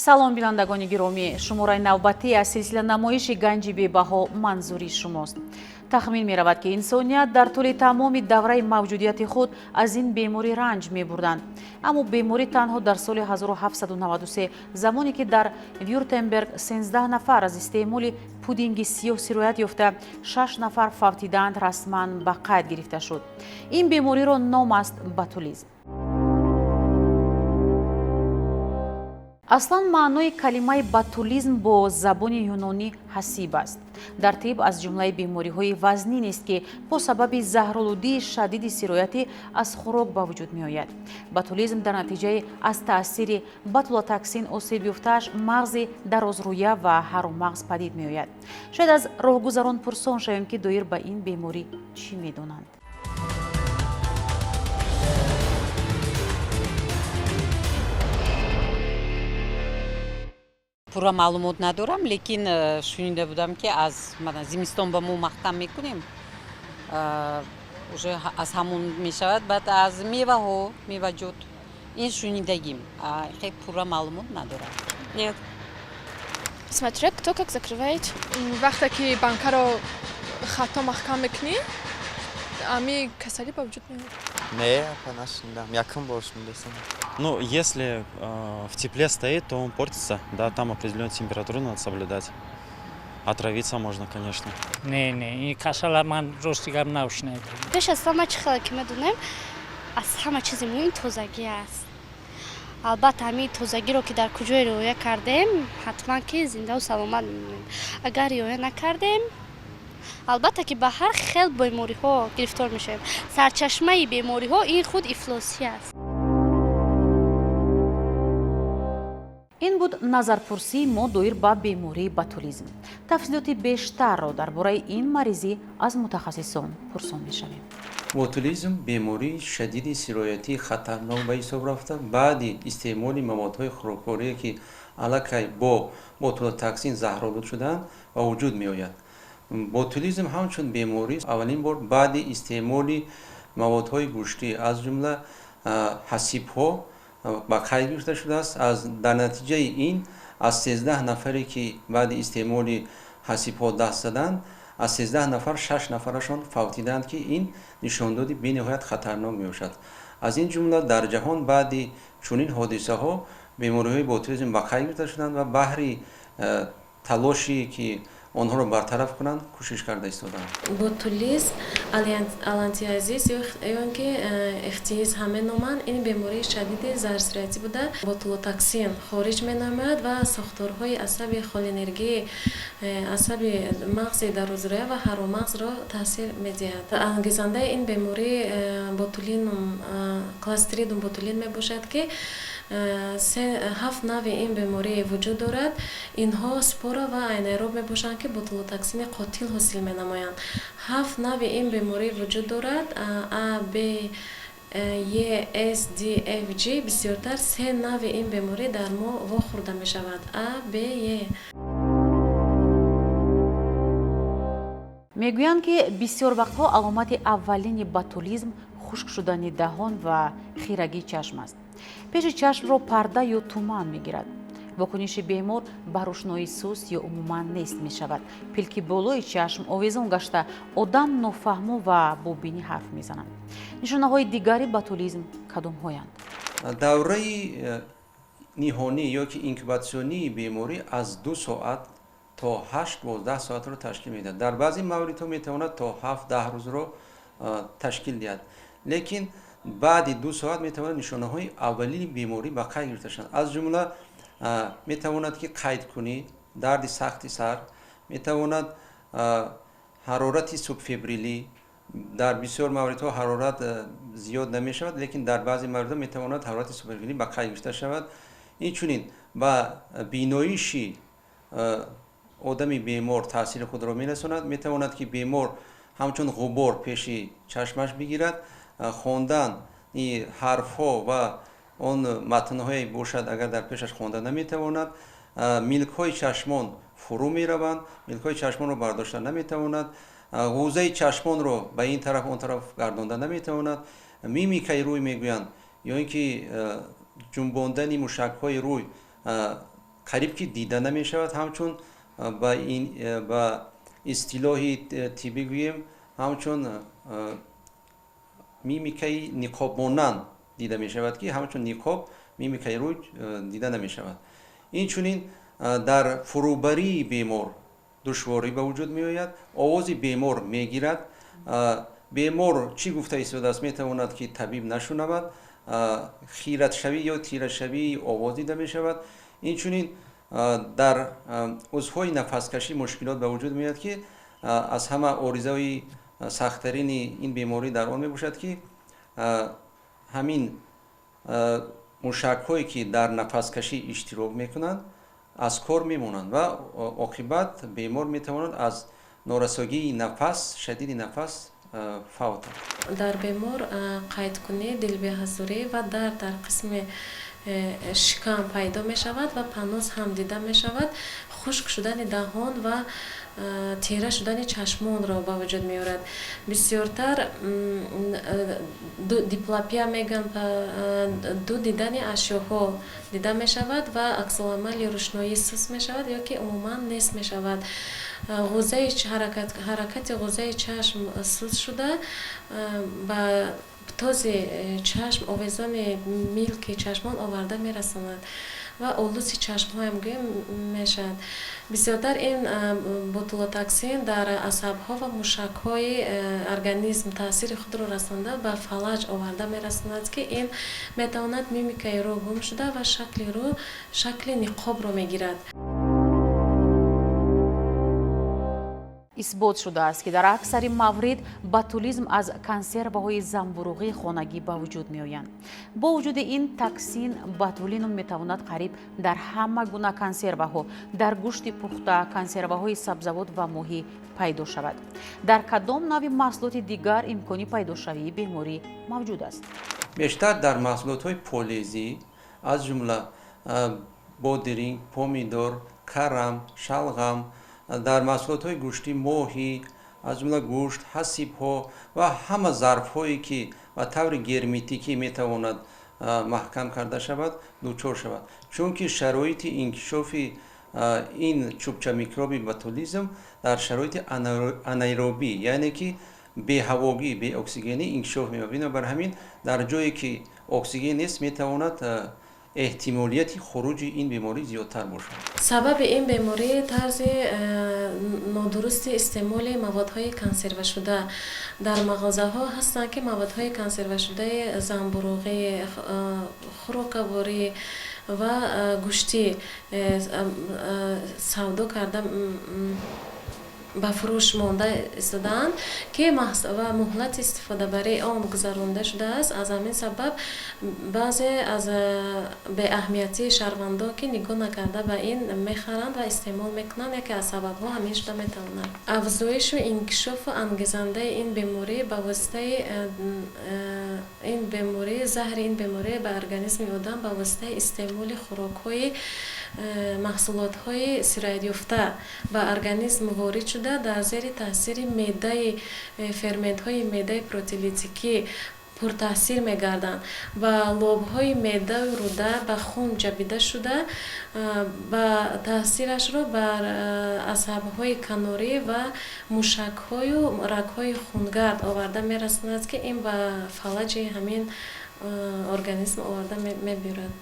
Салом, бинандагони гиромӣ. Шумораи навбатӣ аз силсила намоиши Ганҷи бебаҳо манзури шумост. Тахмин меравад, ки инсоният дар тӯли тамоми давраи мавҷудияти худ аз ин беморӣ ранҷ мебурданд. Аммо беморӣ танҳо дар соли 1793, замоне ки дар Вюртемберг 13 нафар аз истеъмоли пудинги сиёҳ сироят ёфта, 6 нафар фавтидаанд, расман ба қайд гирифта шуд. Ин бемориро ном аст ботулизм. Аслан маънои калимаи ботулизм бо забони юнонӣ ҳасиб аст. Дар тиб аз ҷумлаи бемориҳои вазнин аст, ки бо сабаби заҳролудии шадиди сироятӣ аз хӯрок ба вуҷуд меояд. Ботулизм дар натиҷаи аз таъсири ботулотоксин осеб ёфтааш мағзи дарозрӯя ва ҳароммағз падид меояд. Шояд аз роҳгузарон пурсон шавем, ки доир ба ин беморӣ чӣ медонанд. Пурра маълумот надорам, лекин шунида будам, ки аз зимистон ба мо маҳкам мекунем, уже аз ҳамон мешавад, баъд аз меваҳо, меваҷот. Ин шунидагим, хеле пурра маълумот надорам. Нет. Смотря кто как закрывает. Вақте ки банкаро хато маҳкам мекунӣ, ами касалӣ ба вуҷуд меояд. Не, апа, нашунидам, якум бор шунидастам. Ну, если в тепле стоит, то он портится. Да, там определенную температуру надо соблюдать. Отравиться можно, конечно. Не, не, ин касала ман рости гап нашунидам. Пеш аз ҳама чӣ хеле ки медонем, аз ҳама чизи муҳим тозагӣ аст. Албатта, ҳамин тозагиро ки дар куҷое риоя кардем, ҳатман ки зиндаву саломат мемонем. Агар риоя накардем, албатта ки ба ҳар хел бемориҳо гирифтор мешавем. Сарчашмаи бемориҳо ин худ ифлосӣ аст. Ин буд назарпурсии мо доир ба бемории ботулизм. Тафсилоти бештарро дар бораи ин маризӣ аз мутахассисон пурсон мешавем. Ботулизм бемории шадиди сироятии хатарнок ба ҳисоб рафта, баъди истеъмоли маводҳои хӯрокворие, ки аллакай бо ботулотоксин заҳролуд шудаанд, ба вуҷуд меояд. Ботулизм ҳамчун беморӣ аввалин бор баъди истеъмоли маводҳои гӯштӣ, аз ҷумла ҳасибҳо, ба қайд гирифта шудааст. Дар натиҷаи ин аз 13 нафаре, ки баъди истеъмоли ҳасибҳо даст заданд, аз 13 нафар шаш нафарашон фавтиданд, ки ин нишондоди бениҳоят хатарнок мебошад. Аз ин ҷумла дар ҷаҳон баъди чунин ҳодисаҳо бемориҳои ботулизм ба қайд гирифта шуданд ва баҳри талоши ки онҳоро бартараф кунанд, кӯшиш карда истодаанд. Ботулизм, алантиазис ё ин ки ихтииз ҳам меноманд, ин бемории шадиди заҳрсироятӣ буда, ботулотоксин хориҷ менамояд ва сохторҳои асаби холинергии асаби мағзи дарозрӯя ва ҳароммағзро таъсир медиҳад. Ангезандаи ин беморӣ ботулинум, клостридум ботулин мебошад, ки ҳафт нави ин беморӣ вуҷуд дорад. Инҳо спора ва анаэроб мебошанд, ки ботулотоксини қотил ҳосил менамоянд. Ҳафт нави ин беморӣ вуҷуд дорад: А, Б, Е, С, Д, Ф, Г. Бисёртар се нави ин беморӣ дар мо вохӯрда мешавад: А, Б, Е. Мегӯянд, ки бисёр вақтҳо аломати аввалини ботулизм хушк шудани даҳон ва хирагии чашм аст. Пеши чашмро парда ё туман мегирад. Вокуниши бемор ба рӯшноии суст ё умуман нест мешавад. Пилки болои чашм овезон гашта, одам нофаҳмо ва бо бинӣ ҳарф мезанад. Нишонаҳои дигари ботулизм кадомҳоянд? Давраи ниҳонӣ ё ки инкубатсионии беморӣ аз 2 соат то 8-12 соатро ташкил медиҳад. Дар баъзе мавридҳо метавонад то 7-10 рӯзро ташкил диҳад, лекин баъди 2 соат метавонад нишонаҳои аввалини беморӣ ба қайд гирифта шаванд. Аз ҷумла метавонад ки қайдкунӣ, дарди сахти сар, метавонад ҳарорати субфебрилӣ. Дар бисёр мавридҳо ҳарорат зиёд намешавад, лекин дар баъзе мавридҳо метавонад ҳарорати субфебрилӣ ба қайд гирифта шавад. Инчунин ба биноиши одами бемор таъсири худро мерасонад. Метавонад ки бемор ҳамчун ғубор пеши чашмаш бигирад, хондани ҳарфҳо ва он матнҳое бошад, агар дар пешаш хонда наметавонад. Милкҳои чашмон фурӯ мераванд, милкҳои чашмонро бардошта наметавонад, ғӯзаи чашмонро ба ин тараф, он тараф гардонда наметавонад. Мимикаи рӯй мегӯянд, ё ин ки ҷунбондани мушакҳои рӯй. Қариб ки дида намешавад, ҳамчун ба истилоҳи тиббӣ гӯем, ҳамчун мимикаи ниқобмонанд дида мешавад, ки ҳамчун ниқоб мимикаи рӯй дида намешавад. Инчунин дар фурӯбарии бемор душворӣ ба вуҷуд меояд, овози бемор мегирад. Бемор чӣ гуфта истодааст, метавонад ки табиб нашунавад, хиратшавӣ ё тирашавии овоз дида мешавад. Инчунин дар узвҳои нафаскашӣ мушкилот ба вуҷуд меояд, ки аз ҳама оризаи сахттарини ин беморӣ дар он мебошад, ки ҳамин мушакҳое ки дар нафаскашӣ иштирок мекунанд, аз кор мемонанд ва оқибат бемор метавонад аз норасогии нафас, шадиди нафас фавтад. Дар бемор қайдкунӣ, дилбеҳазурӣ ва дард дар қисми шикам пайдо мешавад ва панос ҳам дида мешавад. Хушк шудани даҳон ва тира шудани чашмонро ба вуҷуд меорад. Бисёртар диплопия мегӯянд, ду дидани ашёҳо дида мешавад ва аксуламали рӯшноӣ суст мешавад ё ки умуман нест мешавад. Ҳаракати ғузаи чашм суст шуда, ба този чашм, овезони милки чашмон оварда мерасонад ва олуси чашмҳоям гӯем мешавад. Бисёртар ин ботулотоксин дар асабҳо ва мушакҳои организм таъсири худро расонда, ба фалаҷ оварда мерасонад, ки ин метавонад мимикаи рӯ гум шуда ва шакли рӯ шакли ниқобро мегирад. Исбот шудааст, ки дар аксари маврид ботулизм аз консерваҳои замбуруғии хонагӣ ба вуҷуд меоянд. Бо вуҷуди ин, токсин ботулинум метавонад қариб дар ҳама гуна консерваҳо, дар гӯшти пухта, консерваҳои сабзавот ва моҳӣ пайдо шавад. Дар кадом навъи маҳсулоти дигар имкони пайдошавии беморӣ мавҷуд аст? Бештар дар маҳсулотҳои полезӣ, аз ҷумла бодиринг, помидор, карам, шалғам, дар маҳсулотҳои гӯштӣ моҳӣ, аз ҷумла гӯшт, ҳасибҳо ва ҳама зарфҳое ки ба таври герметикӣ метавонад маҳкам карда шавад, дучор шавад. Чунки шароити инкишофи ин чӯбча микроби ботулизм дар шароити анаэробӣ, яъне ки беҳавогӣ, беоксигенӣ инкишоф меёбад. Бинобар ҳамин дар ҷое ки оксиген нест, метавонад эҳтимолияти хуруҷи ин беморӣ зиёдтар бошад. Сабаби ин беморӣ тарзи нодурусти истеъмоли маводҳои консервашуда. Дар мағозаҳо ҳастанд, ки маводҳои консервашудаи замбуруғӣ, хӯрокаворӣ ва гӯштӣ савдо карда ба фурӯш монда истодаанд, ки ва муҳлати истифодабарии он гузаронда шудааст. Аз ҳамин сабаб баъзе аз беаҳамиятии шаҳрвандон, ки нигоҳ накарда ба ин мехаранд ва истеъмол мекунанд, яке аз сабабҳо ҳамин шуда метавонад. Афзоишу инкишофу ангезандаи ин беморӣ ба воситаи ин беморӣ, заҳри ин беморӣ ба организми одам ба воситаи истеъмоли хӯрокҳои маҳсулотҳои сироятёфта ба организм ворид шуда, дар зери таъсири меъдаи ферментҳои меъдаи протеолитикӣ пуртаъсир мегарданд. Ба лобҳои меъдаю рӯда ба хун ҷабида шуда, ба таъсирашро бар асабҳои канорӣ ва мушакҳою рагҳои хунгард оварда мерасонад, ки ин ба фалаҷи ҳамин организм оварда мебиёрад.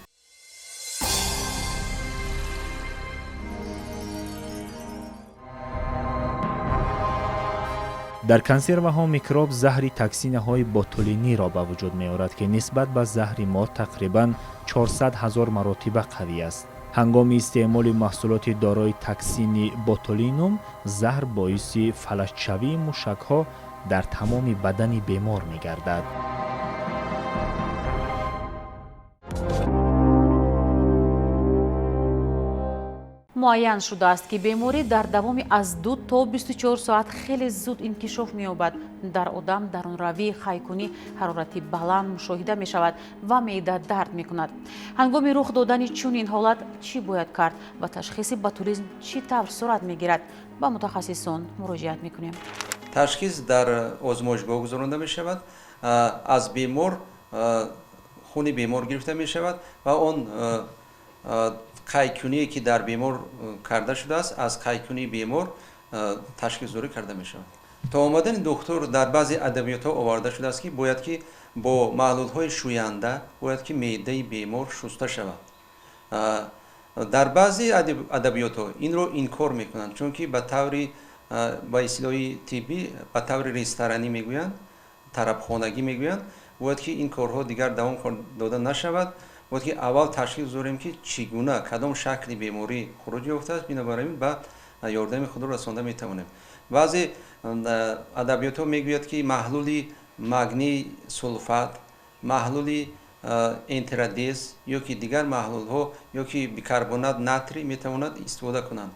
Дар консерваҳо микроб заҳри токсинаҳои ботулиниро ба вуҷуд меорад, ки нисбат ба заҳри мор тақрибан 400 ҳазор маротиба қавӣ аст. Ҳангоми истеъмоли маҳсулоти дорои токсини ботулинум заҳр боиси фалаҷшавии мушакҳо дар тамоми бадани бемор мегардад. Муайян шудааст, ки беморӣ дар давоми аз 2 то 24 соат хеле зуд инкишоф меёбад. Дар одам дарунравии хайкунӣ, ҳарорати баланд мушоҳида мешавад ва меъда дард мекунад. Ҳангоми рух додани чунин ҳолат чӣ бояд кард ва ташхиси ботулизм чӣ тавр сурат мегирад? Ба мутахассисон муроҷиат мекунем. Ташхис дар озмоишгоҳ гузаронда мешавад. Аз бемор хуни бемор гирифта мешавад ва он Қайдкуние, ки дар бемор карда шудааст, аз қайдкунии бемор ташхисгузорӣ карда мешавад. То омадани духтур дар баъзе адабиётҳо оварда шудааст, ки бояд ки бо маҳлулҳои шӯянда бояд ки меъдаи бемор шуста шавад. Дар баъзе адабиётҳо инро инкор мекунанд, чунки ба таври, ба истилоҳи тиббӣ, ба таври ресторанӣ мегӯянд, тарабхонагӣ мегӯянд. Бояд ки ин корҳо дигар давом дода нашавад. Бояд ки аввал ташхис гузорем, ки чӣ гуна, кадом шакли беморӣ хуруҷ ёфтааст. Бинобар ин ба ёрдами худро расонда метавонем. Баъзе адабиётҳо мегӯяд, ки маҳлули магний сулфат, маҳлули энтеродез ё ки дигар маҳлулҳо, ё ки бикарбонат натрий метавонад истифода кунанд.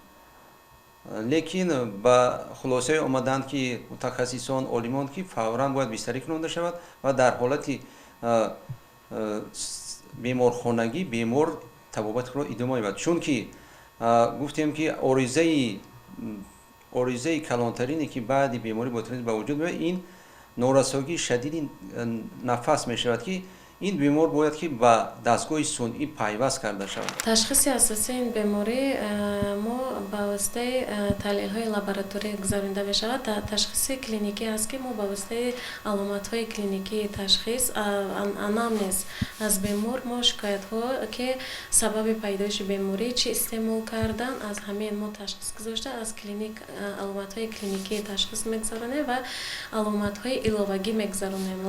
Лекин ба хулосае омаданд, ки мутахассисон, олимон, ки фавран бояд бистарӣ кунонда шавад ва дар ҳолати беморхонагӣ бемор табобати худро идома ёбад, чунки гуфтем, ки оризаи калонтарине, ки баъди беморӣ ботулизм ба вуҷуд меояд, ин норасогии шадиди нафас мешавад, ки ин бемор бояд ки ба дастгоҳи сунъӣ пайваст карда шавад. Ташхиси асосии ин беморӣ мо ба воситаи таҳлилҳои лабораторӣ гузаронида мешавад. Ташхиси клиникӣ аст, ки мо ба воситаи аломатҳои клиникии ташхис, анамнез аз бемор, мо шикоятҳо, ки сабаби пайдоиши беморӣ чӣ истеъмол кардан, аз ҳамин мо ташхис гузошта, аз клиник аломатҳои клиникии ташхис мегузаронем ва аломатҳои иловагӣ мегузаронем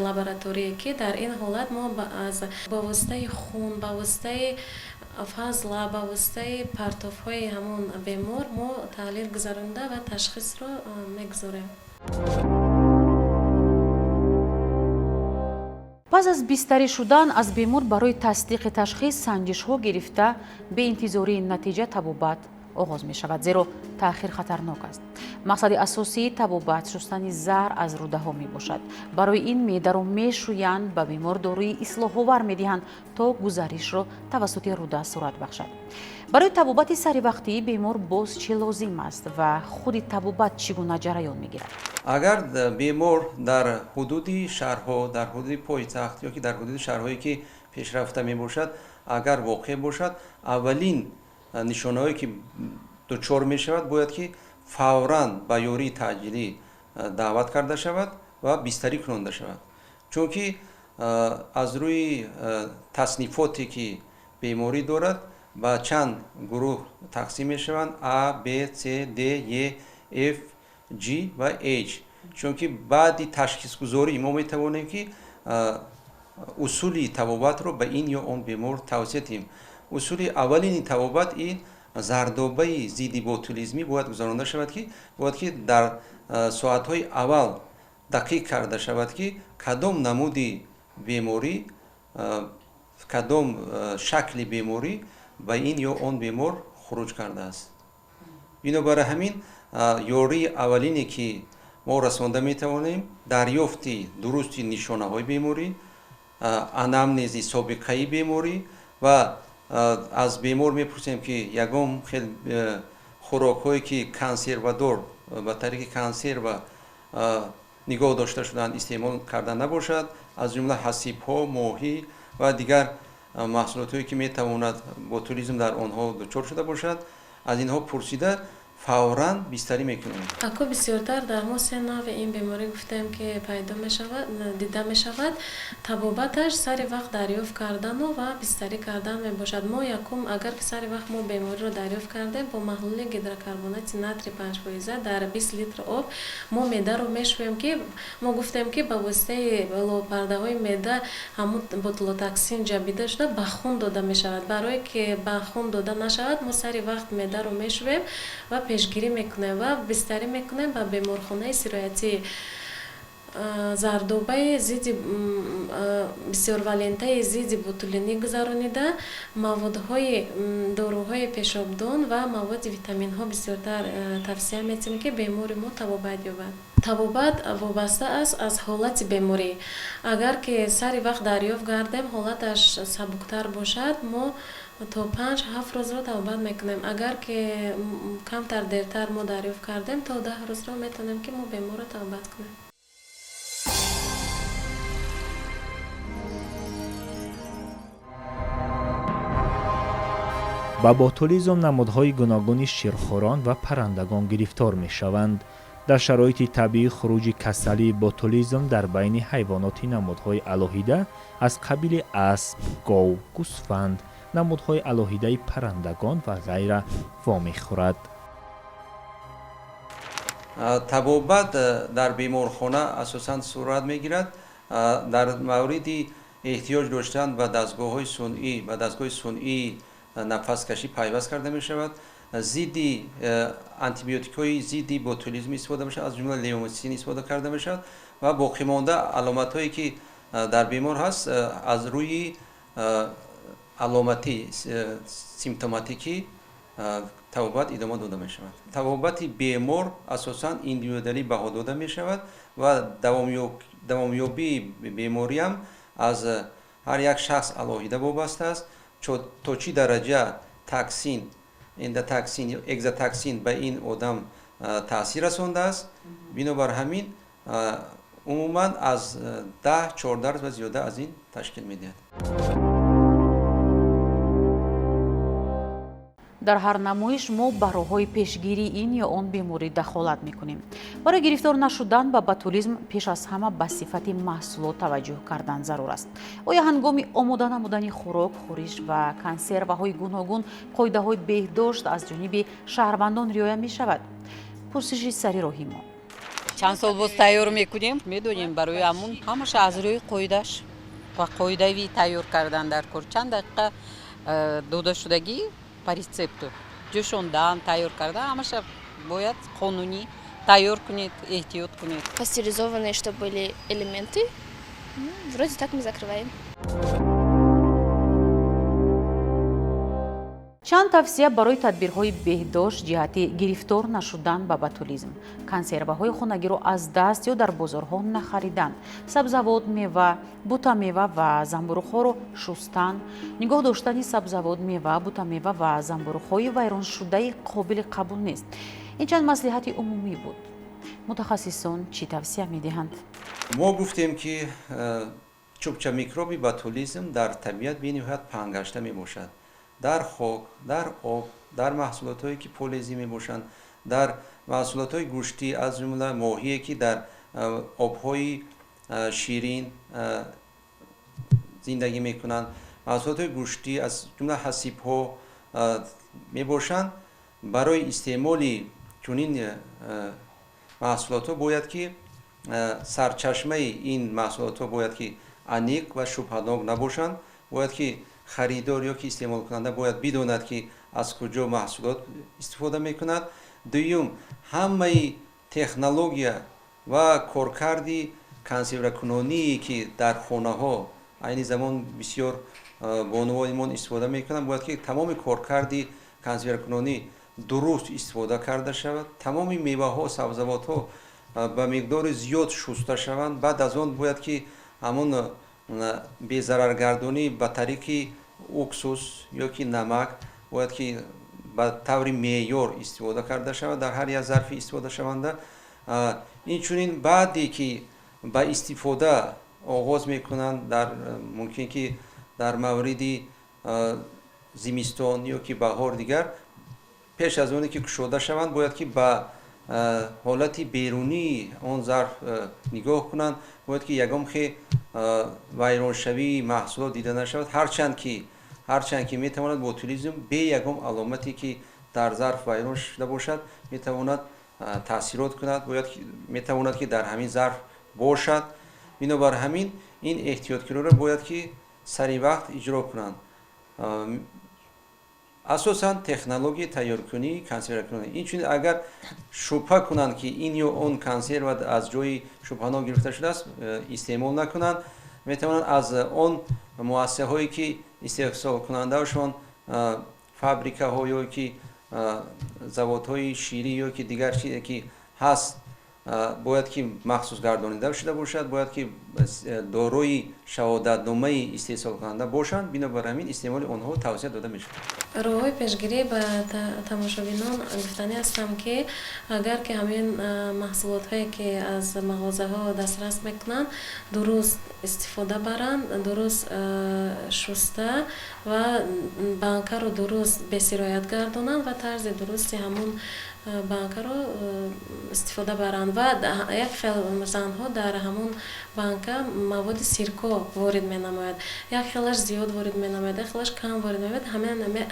лабораторие, ки дар ин ҳолат мо ба воситаи хун, ба воситаи фазла, ба воситаи партовҳои ҳамон бемор мо таҳлил гузаронида ва ташхисро мегузорем. Пас аз бистарӣ шудан аз бемор барои тасдиқи ташхис санҷишҳо гирифта, беинтизории натиҷа табобат оғоз мешавад, зеро таъхир хатарнок аст. Мақсади асосии табобат шустани заҳр аз рӯдаҳо мебошад. Барои ин меъдаро мешӯянд, ба бемор доруи ислоҳовар медиҳанд, то гузаришро тавассути рӯда сурат бахшад. Барои табобати саривақтии бемор боз чӣ лозим аст ва худи табобат чӣ гуна ҷараён мегирад? Агар бемор дар ҳудуди шаҳрҳо, дар ҳудуди пойтахт ё ки дар ҳудуди шаҳрҳое, ки пешрафта мебошад, агар воқеъ бошад, аввалин нишонаҳое, ки дучор мешавад, бояд ки фавран ба ёрии таъҷилӣ даъват карда шавад ва бистарӣ кунонда шавад, чунки аз рӯи таснифоте, ки беморӣ дорад, ба чанд гурӯҳ тақсим мешаванд: А, Б, С, Д, Е, Ф, Г ва H. Чунки баъди ташхисгузорӣ мо метавонем, ки усули табобатро ба ин ё он бемор тавсия диҳем. Усули аввалини табобат ин зардобаи зидди ботулизмӣ бояд гузаронда шавад, ки бояд ки дар соатҳои аввал дақиқ карда шавад, ки кадом намуди беморӣ, кадом шакли беморӣ ба ин ё он бемор хуруҷ кардааст. Бинобар ҳамин ёрии аввалине, ки мо расонда метавонем, дарёфти дурусти нишонаҳои беморӣ, анамнези собиқаи беморӣ ва аз бемор мепурсем, ки ягон хел хӯрокҳое, ки консервадор, ба тариқи консерва нигоҳ дошта шудаанд, истеъмол карда набошад, аз ҷумла ҳасибҳо, моҳӣ ва дигар маҳсулотҳое, ки метавонад ботулизм дар онҳо дучор шуда бошад. Аз инҳо пурсида, фавран бистарӣ мекунем. Ако бисёртар дар мо се навъи ин беморӣ гуфтем, ки пайдо мешавад, дида мешавад. Табобаташ сари вақт дарёфт кардану ва бистарӣ кардан мебошад. Мо якум, агар ки сари вақт мо бемориро дарёфт кардем, бо маҳлули гидрокарбонати натрий 5% дар 20 литр об мо меъдаро мешӯем, ки мо гуфтем, ки ба воситаи лопардаҳои меъда ҳамун ботулотоксин ҷабида шуда, ба хун дода мешавад. Барое ки ба хун дода нашавад, мо сари вақт меъдаро мешӯем ва пешгирӣ мекунем ва бистарӣ мекунем ба беморхонаи сироятӣ. Зардобаи зидди бисёрвалентаи зидди ботулинӣ гузаронида, маводҳои доруҳои пешобдон ва маводи витаминҳо бисёртар тавсия метиҳем, ки бемори мо табобат ёбад. Табобат вобаста аст аз ҳолати беморӣ. Агар ки сари вақт дарёфт гардем, ҳолаташ сабуктар бошад, мо то 5-7 рӯзро табобат мекунем. Агар ки камтар дертар мо дарёфт кардем, то 10 рӯзро метавонем, ки мо беморро табобат кунем. Ба ботулизм намудҳои гуногуни ширхӯрон ва паррандагон гирифтор мешаванд. Дар шароити табиӣ хуруҷи касалии ботулизм дар байни ҳайвоноти намудҳои алоҳида аз қабили асп, гов, гӯсфанд, намудҳои алоҳидаи паррандагон ва ғайра вомехӯрад. Табобат дар беморхона асосан сурат мегирад. Дар мавриди эҳтиёҷ доштан ба дастгоҳҳои сунъӣ, ба дастгоҳи сунъии нафаскашӣ пайваст карда мешавад. Зидди антибиотикҳои зидди ботулизм истифода мешавад, аз ҷумла левомицин истифода карда мешавад ва боқимонда аломатҳое ки дар бемор ҳаст, аз рӯи аломатӣ, симптоматикӣ табобат идома дода мешавад. Табобати бемор асосан индивидуалӣ баҳо дода мешавад ва давомёбии бемориам аз ҳар як шахс алоҳида вобаста аст. То чӣ дараҷа токсин, эндотоксин ё экзотоксин ба ин одам таъсир расондааст. Бинобар ҳамин, умуман аз 10-14 рӯз ва зиёда аз ин ташкил медиҳад. Дар ҳар намоиш мо ба роҳҳои пешгирии ин ё он беморӣ дахолат мекунем. Барои гирифтор нашудан ба ботулизм пеш аз ҳама ба сифати маҳсулот таваҷҷӯҳ кардан зарур аст. Оё ҳангоми омода намудани хӯрок, хӯриш ва консерваҳои гуногун қоидаҳои беҳдошт аз ҷониби шаҳрвандон риоя мешавад? Пурсиши сари роҳи мо. Чанд сол боз тайёр мекунем, медонем, барои ҳамун ҳамаша аз рӯи қоидаш ва қоидави тайёр кардан дар кор. Чанд дақиқа додашудагӣ по рецепту ҷӯшондан, тайёр кардан, ҳамаша бояд қонунӣ тайёр кунед, эҳтиёт кунед. Пастеризованные, чтобы были элементы. Вроде так мы закрываем. Чанд тавсия барои тадбирҳои беҳдошт ҷиҳати гирифтор нашудан ба ботулизм: консерваҳои хонагиро аз даст ё дар бозорҳо нахаридан, сабзавот, мева, бутамева ва замбуруғҳоро шустан, нигоҳ доштани сабзавот, мева, бутамева ва замбуруғҳои вайроншудаи қобили қабул нест. Ин чанд маслиҳати умумӣ буд. Мутахассисон чӣ тавсия медиҳанд? Мо гуфтем, ки чӯбча микроби ботулизм дар табиат бениҳоят паҳнгашта мебошад: дар хок, дар об, дар маҳсулотҳое ки полезӣ мебошанд, дар маҳсулотҳои гӯштӣ, аз ҷумла моҳие ки дар обҳои ширин зиндагӣ мекунанд, маҳсулотҳои гӯштӣ, аз ҷумла ҳасибҳо мебошанд. Барои истеъмоли чунин маҳсулотҳо бояд ки сарчашмаи ин маҳсулотҳо бояд ки аниқ ва шубҳанок набошанд. Бояд ки харидор ё ки истеъмолкунанда бояд бидонад, ки аз куҷо маҳсулот истифода мекунад. Дуюм, ҳамаи технология ва коркарди консервакуноние ки дар хонаҳо айни замон бисёр бонувони истифода мекунанд, бояд ки тамоми коркарди консервакунонӣ дуруст истифода карда шавад. Тамоми меваҳо, сабзавотҳо ба миқдори зиёд шуста шаванд. Баъд аз он бояд ки ҳамон безараргардонӣ ба тариқи уксус ё ки намак бояд ки ба таври меъёр истифода карда шавад дар ҳар як зарфи истифодашаванда. Инчунин, баъде ки ба истифода оғоз мекунанд, дар мумкин ки дар мавриди зимистон ё ки баҳор, дигар пеш аз оне ки кушода шаванд, бояд ки ба ҳолати берунии он зарф нигоҳ кунанд. Бояд ки ягон хе вайроншавии маҳсулот дида нашавад. Ҳарчанд ки метавонад ботулизм бе ягон аломате ки дар зарф вайрон шуда бошад, метавонад таъсирот кунад, бояд метавонад ки дар ҳамин зарф бошад. Бинобар ҳамин, ин эҳтиёткориро бояд ки сари вақт иҷро кунанд, асосан технологияи тайёркунии консервакунӣ. Инчунин, агар шубҳа кунанд, ки ин ё он консерва аз ҷои шубҳанок гирифта шудааст, истеъмол накунанд. Метавонанд аз он муассисаҳое ки истеҳсолкунандаашон фабрикаҳо ё ки заводҳои ширӣ ё ки дигар чизе ки ҳаст, бояд ки махсус гардонида шуда бошад, бояд ки дорои шаҳодатномаи истеҳсолкунанда бошанд. Бинобар ҳамин, истеъмоли онҳо тавсия дода мешавад. Роҳҳои пешгирӣ ба тамошобинон гуфтанӣ ҳастам, ки агар ки ҳамин маҳсулотҳое, ки аз мағозаҳо дастрас мекунанд, дуруст истифода баранд, дуруст шуста ва банкаро дуруст бесироят гардонанд ва тарзи дурусти ҳамун банкаро истифода баранд. Ва як хел занҳо дар ҳамун банка маводи сирко ворид менамояд, як хелаш зиёд ворид менамояд, як хелаш кам ворид менамояд.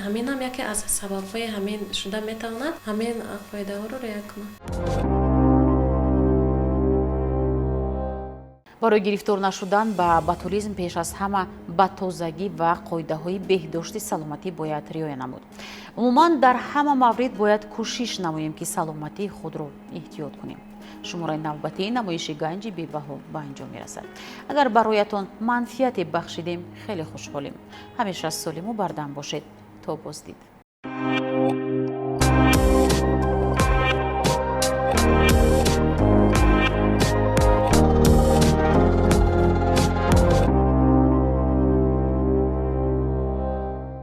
Ҳаминам яке аз сабабҳои ҳамин шуда метавонад. Ҳамин қоидаҳоро риоя кунанд. Барои гирифтор нашудан ба ботулизм пеш аз ҳама ба тозагӣ ва қоидаҳои беҳдошти саломатӣ бояд риоя намуд. Умуман, дар ҳама маврид бояд кӯшиш намоем, ки саломатии худро эҳтиёт кунем. Шумораи навбатии намоиши ганҷи бебаҳо ба анҷом мерасад. Агар бароятон манфиате бахшидем, хеле хушҳолем. Ҳамеша солиму бардам бошед. То боздид.